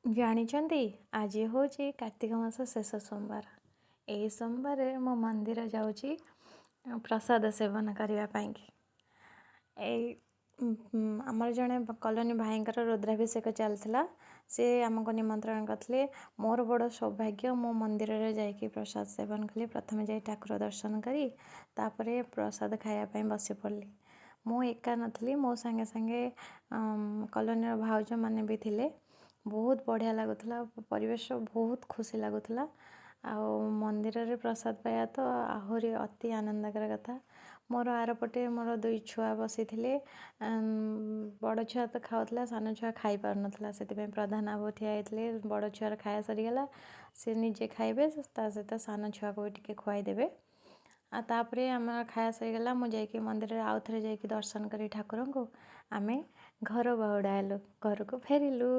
ଜାଣିଛନ୍ତି, ଆଜି ହେଉଛି କାର୍ତ୍ତିକ ମାସ ଶେଷ ସୋମବାର। ଏହି ସୋମବାରରେ ମୁଁ ମନ୍ଦିର ଯାଉଛି ପ୍ରସାଦ ସେବନ କରିବା ପାଇଁକି। ଏଇ ଆମର ଜଣେ କଲୋନୀ ଭାଇଙ୍କର ରୁଦ୍ରାଭିଷେକ ଚାଲିଥିଲା, ସେ ଆମକୁ ନିମନ୍ତ୍ରଣ କରିଥିଲେ। ମୋର ବଡ଼ ସୌଭାଗ୍ୟ, ମୁଁ ମନ୍ଦିରରେ ଯାଇକି ପ୍ରସାଦ ସେବନ କଲି। ପ୍ରଥମେ ଯାଇ ଠାକୁର ଦର୍ଶନ କରି ତାପରେ ପ୍ରସାଦ ଖାଇବା ପାଇଁ ବସି ପଡ଼ିଲି। ମୁଁ ଏକା ନଥିଲି, ମୋ ସାଙ୍ଗେ ସାଙ୍ଗେ କଲୋନୀର ଭାଉଜମାନେ ବି ଥିଲେ। ବହୁତ ବଢ଼ିଆ ଲାଗୁଥିଲା ପରିବେଶ, ବହୁତ ଖୁସି ଲାଗୁଥିଲା। ଆଉ ମନ୍ଦିରରେ ପ୍ରସାଦ ପାଇବା ତ ଆହୁରି ଅତି ଆନନ୍ଦକର କଥା। ମୋର ଆରପଟେ ମୋର ଦୁଇ ଛୁଆ ବସିଥିଲେ। ବଡ଼ ଛୁଆ ତ ଖାଉଥିଲା, ସାନ ଛୁଆ ଖାଇପାରୁନଥିଲା। ସେଥିପାଇଁ ପ୍ରଧାନ ବାବୁ ଠିଆ ହେଇଥିଲେ। ବଡ଼ ଛୁଆର ଖାଇବା ସରିଗଲା, ସେ ନିଜେ ଖାଇବେ, ତା ସହିତ ସାନ ଛୁଆକୁ ବି ଟିକେ ଖୁଆଇଦେବେ। ଆଉ ତାପରେ ଆମର ଖାଇବା ସରିଗଲା। ମୁଁ ଯାଇକି ମନ୍ଦିରରେ ଆଉ ଥରେ ଯାଇକି ଦର୍ଶନ କରି ଠାକୁରଙ୍କୁ ଆମେ ଘର ବାହୁଡ଼ା ହେଲୁ, ଘରକୁ ଫେରିଲୁ।